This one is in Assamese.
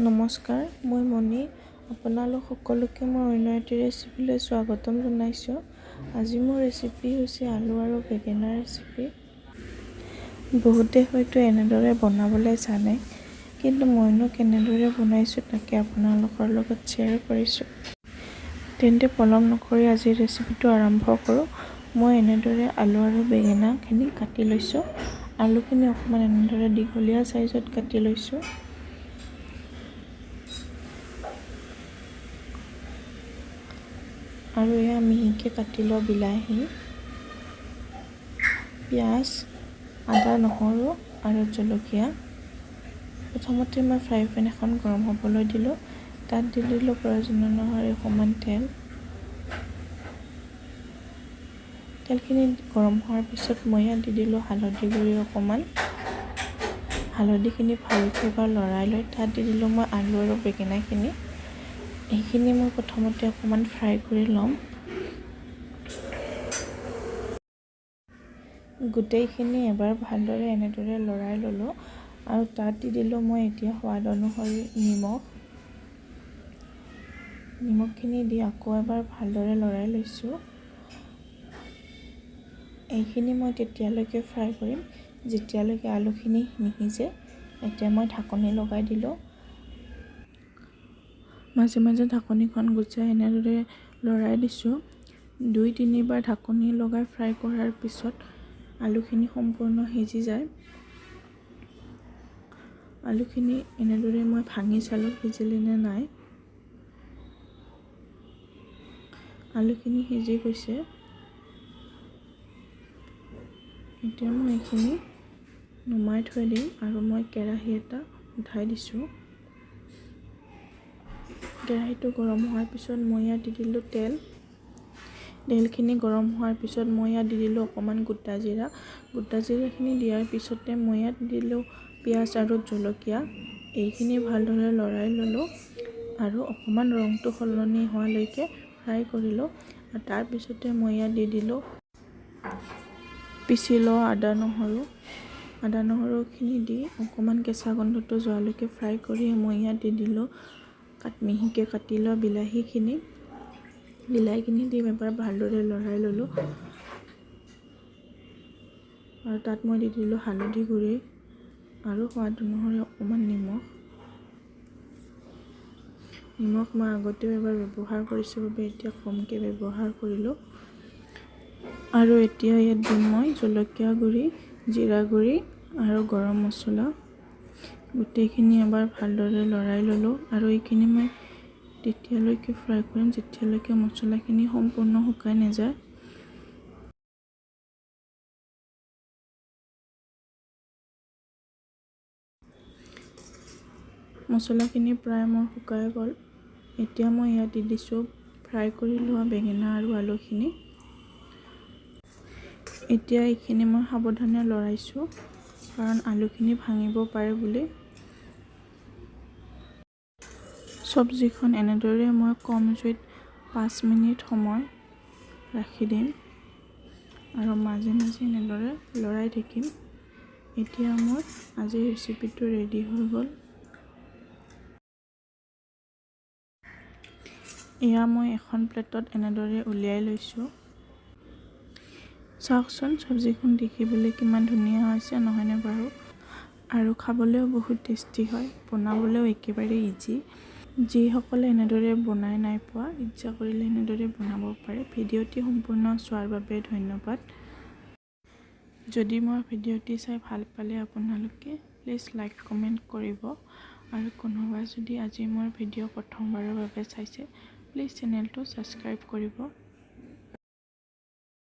নমস্কাৰ, মই মণি। আপোনালোক সকলোকে মই অন্য এটি ৰেচিপিলৈ স্বাগতম জনাইছোঁ। আজি মোৰ ৰেচিপি হৈছে আলু আৰু বেঙেনাৰ ৰেচিপি। বহুতে হয়তো এনেদৰে বনাবলৈ জানে, কিন্তু মইনো কেনেদৰে বনাইছোঁ তাকে আপোনালোকৰ লগত শ্বেয়াৰ কৰিছোঁ। তেন্তে পলম নকৰি আজিৰ ৰেচিপিটো আৰম্ভ কৰোঁ। মই এনেদৰে আলু আৰু বেঙেনাখিনি কাটি লৈছোঁ। আলুখিনি অকণমান এনেদৰে দীঘলীয়া চাইজত কাটি লৈছোঁ। আৰু এয়া মিহিকৈ কাটি লোৱা বিলাহী, পিঁয়াজ, আদা, নহৰু আৰু জলকীয়া। প্ৰথমতে মই ফ্ৰাই পেন এখন গৰম হ'বলৈ দিলোঁ। তাত দি দিলোঁ প্ৰয়োজন অনুসৰি অকণমান তেল। তেলখিনি গৰম হোৱাৰ পিছত মই ইয়াত দি দিলোঁ হালধি গুড়ি অকণমান। হালধিখিনি ভালকৈ এবাৰ লৰাই লৈ তাত দি দিলোঁ মই আলু আৰু বেঙেনাখিনি। এইখিনি মই প্ৰথমতে অকণমান ফ্ৰাই কৰি ল'ম। গোটেইখিনি এবাৰ ভালদৰে এনেদৰে লৰাই ল'লোঁ আৰু তাত দি দিলোঁ মই এতিয়া সোৱাদ অনুসৰি নিমখ। নিমখখিনি দি আকৌ এবাৰ ভালদৰে লৰাই লৈছোঁ। এইখিনি মই তেতিয়ালৈকে ফ্ৰাই কৰিম যেতিয়ালৈকে আলুখিনি নিসিজে। এতিয়া মই ঢাকনি লগাই দিলোঁ। মাজে মাজে ঢাকনিখন গুচাই এনেদৰে লৰাই দিছোঁ। 2-3 বাৰ ঢাকনি লগাই ফ্ৰাই কৰাৰ পিছত আলুখিনি সম্পূৰ্ণ সিজি যায়। আলুখিনি এনেদৰে মই ভাঙি চালোঁ সিজিলে নে নাই। আলুখিনি সিজি গৈছে। এতিয়া মই এইখিনি নমাই থৈ দিম আৰু মই কেৰাহী এটা উঠাই দিছোঁ। কেৰাহীটো গৰম হোৱাৰ পিছত মই ইয়াত দি দিলোঁ তেল। তেলখিনি গৰম হোৱাৰ পিছত মই ইয়াত দি দিলোঁ অকণমান গোটা জিৰা। গোটা জিৰাখিনি দিয়াৰ পিছতে মই ইয়াত দিলোঁ পিঁয়াজ আৰু জলকীয়া। এইখিনি ভালদৰে লৰাই ল'লোঁ আৰু অকণমান ৰংটো সলনি হোৱালৈকে ফ্ৰাই কৰিলোঁ। আৰু তাৰপিছতে মই ইয়াত দি দিলোঁ পিচি লোৱা আদা নহৰু। আদা নহৰুখিনি দি অকণমান কেঁচা গোন্ধটো যোৱালৈকে ফ্ৰাই কৰি মই ইয়াত দি দিলোঁ মিহিকৈ কাটি লোৱা বিলাহীখিনি। বিলাহীখিনি দি এবাৰ ভালদৰে লৰাই ল'লোঁ আৰু তাত মই দি দিলোঁ হালধি গুড়ি আৰু সোৱাদ অনুসৰি অকণমান নিমখ। নিমখ মই আগতেও এবাৰ ব্যৱহাৰ কৰিছোঁ বাবে এতিয়া কমকৈ ব্যৱহাৰ কৰিলোঁ। আৰু এতিয়া ইয়াত দিম মই জলকীয়া গুড়ি, জিৰা গুড়ি আৰু গৰম মছলা। গোটেইখিনি এবাৰ ভালদৰে লৰাই ল'লোঁ আৰু এইখিনি মই তেতিয়ালৈকে ফ্ৰাই কৰিম যেতিয়ালৈকে মছলাখিনি সম্পূৰ্ণ শুকাই নাযায়। মছলাখিনি প্ৰায় মোৰ শুকাই গ'ল। এতিয়া মই ইয়াত দি দিছোঁ ফ্ৰাই কৰি লোৱা বেঙেনা আৰু আলুখিনি। এতিয়া এইখিনি মই সাৱধানে লৰাইছোঁ, কাৰণ আলুখিনি ভাঙিব পাৰে বুলি। চব্জিখন এনেদৰে মই কম জুইত 5 মিনিট সময় ৰাখি দিম আৰু মাজে মাজে এনেদৰে লৰাই থাকিম। এতিয়া মোৰ আজিৰ ৰেচিপিটো ৰেডি হৈ গ'ল। এয়া মই এখন প্লেটত এনেদৰে উলিয়াই লৈছোঁ। চাওকচোন চব্জিখন দেখিবলৈ কিমান ধুনীয়া হৈছে নহয়নে বাৰু? আৰু খাবলৈও বহুত টেষ্টি হয়, বনাবলৈও একেবাৰে ইজি। যিসকলে এনেদৰে বনাই নাই পোৱা, ইচ্ছা কৰিলে এনেদৰে বনাব পাৰে। ভিডিঅ'টি সম্পূৰ্ণ চোৱাৰ বাবে ধন্যবাদ। যদি মোৰ ভিডিঅ'টি চাই ভাল পালে আপোনালোকে প্লিজ লাইক কমেণ্ট কৰিব। আৰু কোনোবা যদি আজি মোৰ ভিডিঅ' প্ৰথমবাৰৰ বাবে চাইছে, প্লিজ চেনেলটো ছাবস্ক্ৰাইব কৰিব।